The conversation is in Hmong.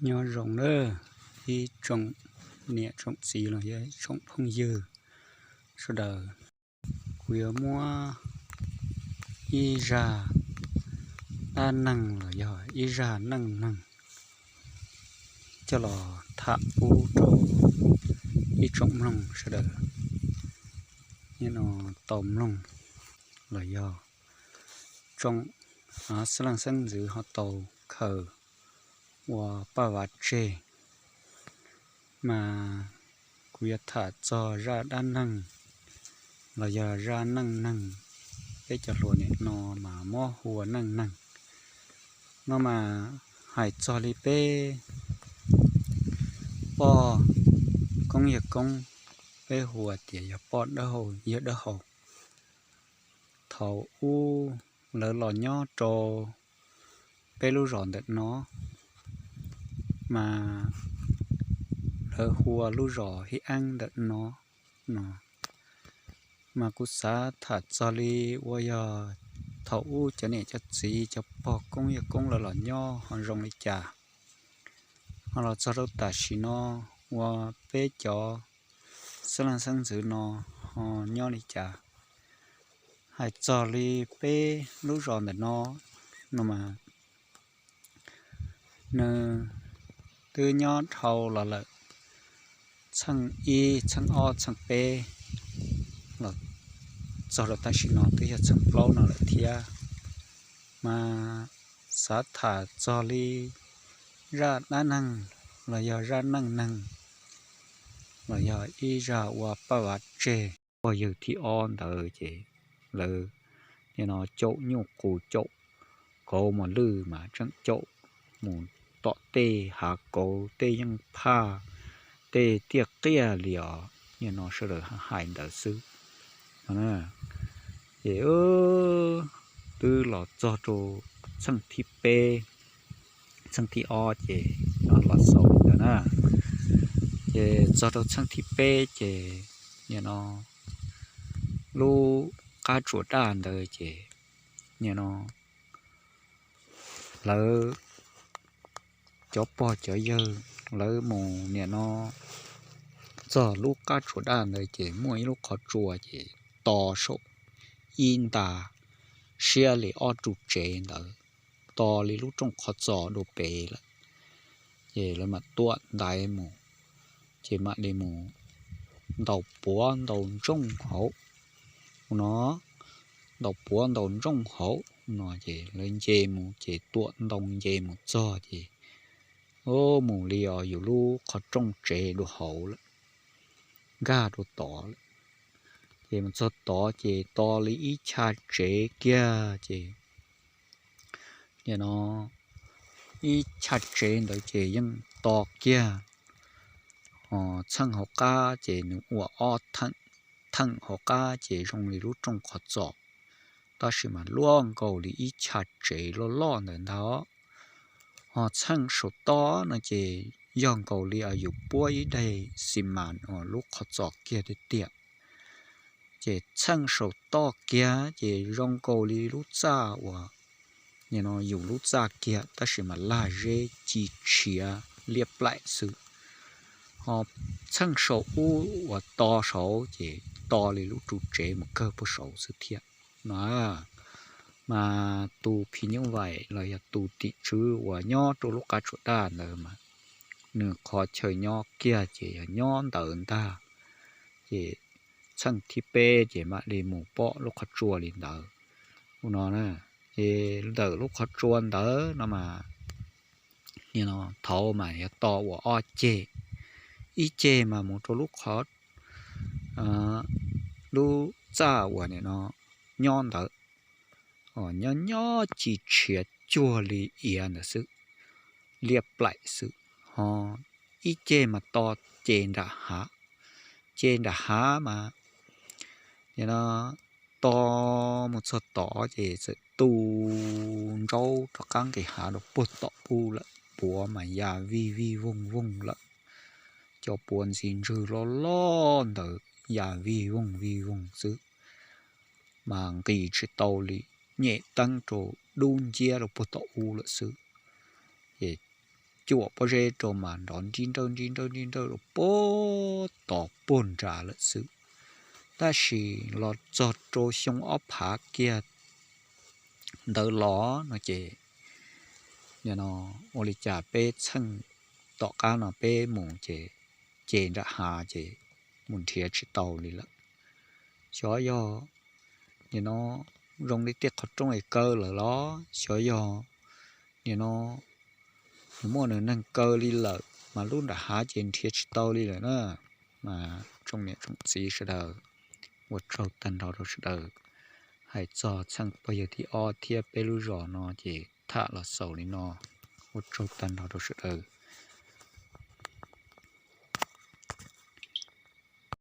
Nyob zoo nawb ib tsoom niam tsoom txiv los yog ib tsoom phooj ywg sawv daws. Kuv yuav muab ib zaj dab neeg los yog ib zaj neej neeg coj los tham pub rau ib tsoom mloog sawv daws tau mloog los yog tsoom xeeb leej xeeb ntxwv ho tau khaws ua paj vav tseg. Mas kuv yuav tham txog zaj dab neeg los yog zaj neej neeg peb cov hluas nim no mas muab hu ua neej neeg no mas hais txog li peb poj koob yawg koob, peb hu ua tias yog poj dawb hau yawg dawb hau. Thaum ub lawv los nyob rau peb lub zos ntawm no, mas lawv hu ua lub zos Hib Eeb ntawm no no. Mas kuv xav tham txog li uas yog thaum ub cov niam cov txiv cov pog koob yawg koob lawv los nyob ho zoo li cas, ho los txog rau tam sim no uas peb cov xeeb leej xeeb ntxwv no ho nyob li cas. Hais txog li peb lub zos ntawm no no mas nws twb nyob dhau los lawm txheej ib txheej ob txheej peb los txog rau tam sim no twb yog txheej plaub no lawm thiab. Mas xav tham txog li zaj dab neeg los yog zaj neej neeg los yog ib zaj ua paj vav tseg. Pog yawg thib ob ntawd ces lawv nim no caum nyuj qus caum kauv mos lwj mas tseem caum mus tom tej hav kauv tej yeej phaj tej tiaj qiaj li os, nim no sawv daws hais ntawd xwb. Ces twb los txog rau txheej thib peb, txheej thib ob ces los xaus li ntawd na. Ces txog rau txheej thib peb ces nim no lub qab tsuas daj ntawd ces nim no lawv cov pog cov yawg lawv mus nim no txog lub qab tsuas daj ntawd ces muaj ib lub qhov tsua ces to saum ib nta siab li ob ru tsev ntawd, to li lub rooj qhov txos dua pem lawm. Ces lawv mam tuam ntaiv mus, ces mam li mus ntaus puav ntaus ntsooj hauv no, ntaus puav ntaus ntsooj hauv no ces lawv nce mus ces tuam ntoo nce mus txog ces mus li os yus lub qhov rooj tsev dua hauv lawm, nkag dua tod lawm. Ces mus txog tod ces to li ib chav tsev kiag ces nim no ib chav tsev ntawd ces yeej to kiag, txheej hauv qab ces nws ua ob theem, theem hauv qab ces zoo li lub rooj qhov txos, tab sis mas luaj nkaus li ib chav tsev loj loj ntawd ntag. Ho txheej saum toj no ces yog nkaus li yus puab ib daig xi mas uas lub qhov txos kiag tiag tiag. Ces txheej saum toj kiag ces zoo nkaus li lub txaj uas nim no yus lub txaj kiag tab sis mas lag zeb ci tshiav liaj plaim xwb. Ho txheej saum ub uas to saud ces to li lub ru tsev mus kawg puag saud xwb thiab no. Mas tus phim nyuj vais los yog tus tim tswv uas nyob rau lub qab tsuas daj ntawd mas nws qhov chaw nyob kiag ces yog nyob ntawd ntag. Ces txheej thib peb ces mam li mus pom lub qhov tsua li ntawd. Ua no na, ces ntawm lub qhov tsua ntawd no mas nim no thaud mas yog to ua ob ceg, ib ceg mas mus rau lub qhov, lub txaj uas nim no nyob ntawd, nyob nyob ci tshiav cuag li iav ntawd xwb, liaj plaim xwb. Ho ib ceg mas to ces nram hav, ces nram hav mas nim no to mus txog tod ces txawm tu ntsaub rov qab nqis hav rau puag tom ub lawm, puav mas ya vij vij voog voog lawm. Cov puav ntxi ntswg loj loj ntawd ya vij voog vij voog xwb, mas nqis tsis tau li, nyem teeb rau dub nciab rau puag tom ub lawm xwb. Ces cuam pob zeb rau mas nrov nrib nrawj nrib nrawj nrib nrawj rau puag tod puag nrad lawm xwb. Tab sis los txog rau xyoo ob phav kiag ntawd los no ces, nim no ua li cas peb txheej tom qab no peb mus ces, ces nram hav ces mus nrhiav tsis tau li lawm. Xyov yog nim no zoo li tej qhov rooj es kaw lawm los xyov yog nim no nws muaj nws neeg kaw li lawm mas lub nram hav ces nrhiav tsis tau li lawm na. Mas tsoom niam tsoom txiv sawv daws, ua tsaug tag nrho rau sawv daws. Hais txog txheej pog yawg thib ob thiab peb lub zos no ces tham los xaus li no. Ua tsaug tag nrho rau sawv daws.